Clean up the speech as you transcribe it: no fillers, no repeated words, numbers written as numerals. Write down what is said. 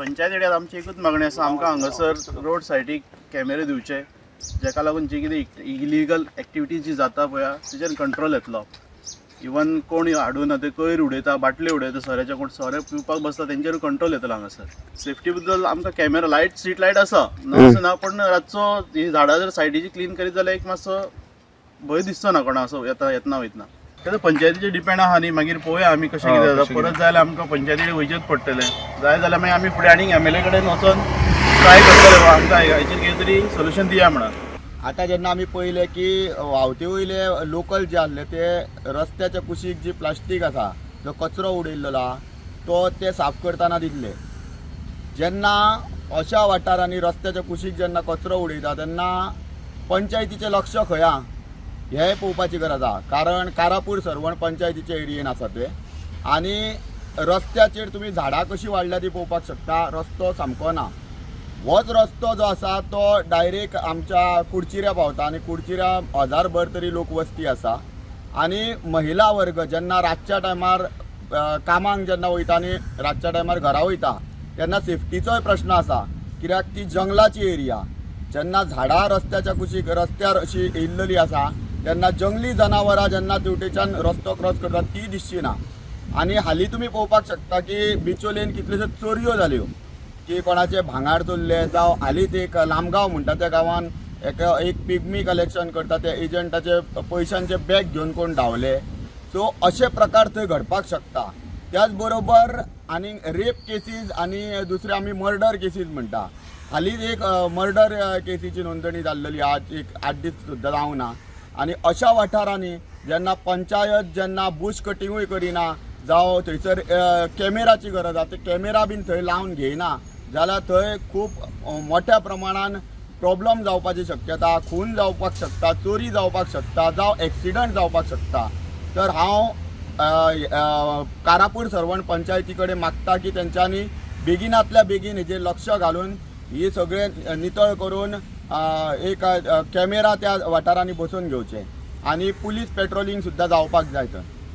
पंचायत एरियात आमची एकूच मागणी आसा, आमकां हांगासर रोड सायडीक कॅमेरे दिवचे, जेका लागून जी कितें इलिगल एक्टिविटीज जी जाता पळया तेजेर कंट्रोल येतलो. इवन कोण हाडून ते कोयर उडयता, बाटल्यो उडयता सोऱ्याचे, कोण सोरे पिवपाक बसता, तेंचेर कंट्रोल येतलो हांगासर. सेफ्टी बद्दल आमकां कॅमेरा, लायट, स्ट्रीट लायट आसा, ना अशें ना, पण रातचो ही झाडां जर सायडीची क्लीन करीत जाल्यार एक मातसो भंय दिसचो ना कोणा असो येता येतना वयतना. ते पंचायतीचेर डिपेंड आहा न्ही, मागीर पळोवया आमी कशें कितें जाता. परत जाय जाल्यार आमकां पंचायतीकडेन वयचेंच पडटलें, जाय जाल्यार मागीर आमी फुडें आनीक एमएलए कडेन वचोन ट्राय करतले, बाबा आमकां हेचेर कितें तरी सोल्युशन दिया म्हणून. आतां जेन्ना आमी पळयलें की व्हांवते वयले लोकल जे आसले ते रस्त्याच्या कुशीक जी प्लास्टीक आसा, जो कचरो उडयल्लो आहा, तो ते साफ करतना दिसले. जेन्ना अशा वाठारांनी रस्त्याच्या कुशीक जेन्ना कचरो उडयता तेन्ना पंचायतीचें लक्ष खंय आहा हें पळोवपाची गरज आहा, कारण कारापूर सर्वण पंचायतीचे एरियेन आसा ते. आनी रस्त्याचेर तुमी झाडां कशीं वाडल्या ती पळोवपाक शकता. रस्तो सामको ना. होच रस्तो जो आसा तो डायरेक्ट आमच्या कुडचिऱ्या पावता आनी कुडचिऱ्या हजारभर तरी लोक वस्ती आसा. आनी महिला वर्ग जेन्ना रातच्या टायमार कामाक जेन्ना वयता आनी रातच्या टायमार घरा वयता तेन्ना सेफ्टीचोय प्रश्न आसा, कित्याक ती जंगलाची एरिया. जेन्ना झाडां रस्त्याच्या कुशीक रस्त्यार अशी येयल्लेली आसा तेन्ना जंगली जनावरां जेन्ना तेवटेच्यान रस्तो क्रॉस करतात ती दिसची ना. आनी हालीं तुमी पळोवपाक शकता की बिचोलेन कितल्योश्यो चोरयो जाल्यो, की कोणाचे भांगार चोरले, जावं हालींच एक लामगांव म्हणटा त्या गांवान एक पिगमी कलेक्शन करता त्या एजंटाचे पयशांचे बॅग घेवन कोण धांवले. सो अशे प्रकार थंय घडपाक शकता. त्याच बरोबर आनी रेप केसीस आनी दुसरे आमी मर्डर केसीस म्हणटा. हालींच एक मर्डर केसीची नोंदणी जाल्लेली आज एक 8 दीस सुद्दां जावंक ना. आनी अशा वाठारांनी जेन्ना पंचायत जेन्ना बुश कटिंगूय करिना, जावं थंयसर कॅमेराची गरज आसा, ते कॅमेरा बीन थंय लावन घेयना जाल्यार थंय खूब मोठ्या प्रमाणान प्रॉब्लम जावपाची शक्यता, खून जावपाक शकता, चोरी जावपाक शकता, जावं एक्सिडंट जावपाक शकता. तर हांव कारापूर सर्वण पंचायती कडेन मागता की तेंच्यांनी बेगिनांतल्या बेगीन हेजेर लक्ष घालून ही सगळें नितळ करून एक कॅमेरा त्या वाठारांनी बसोवन घेवचे आनी पुलीस पेट्रोलिंग सुद्दां जावपाक जाय थंय.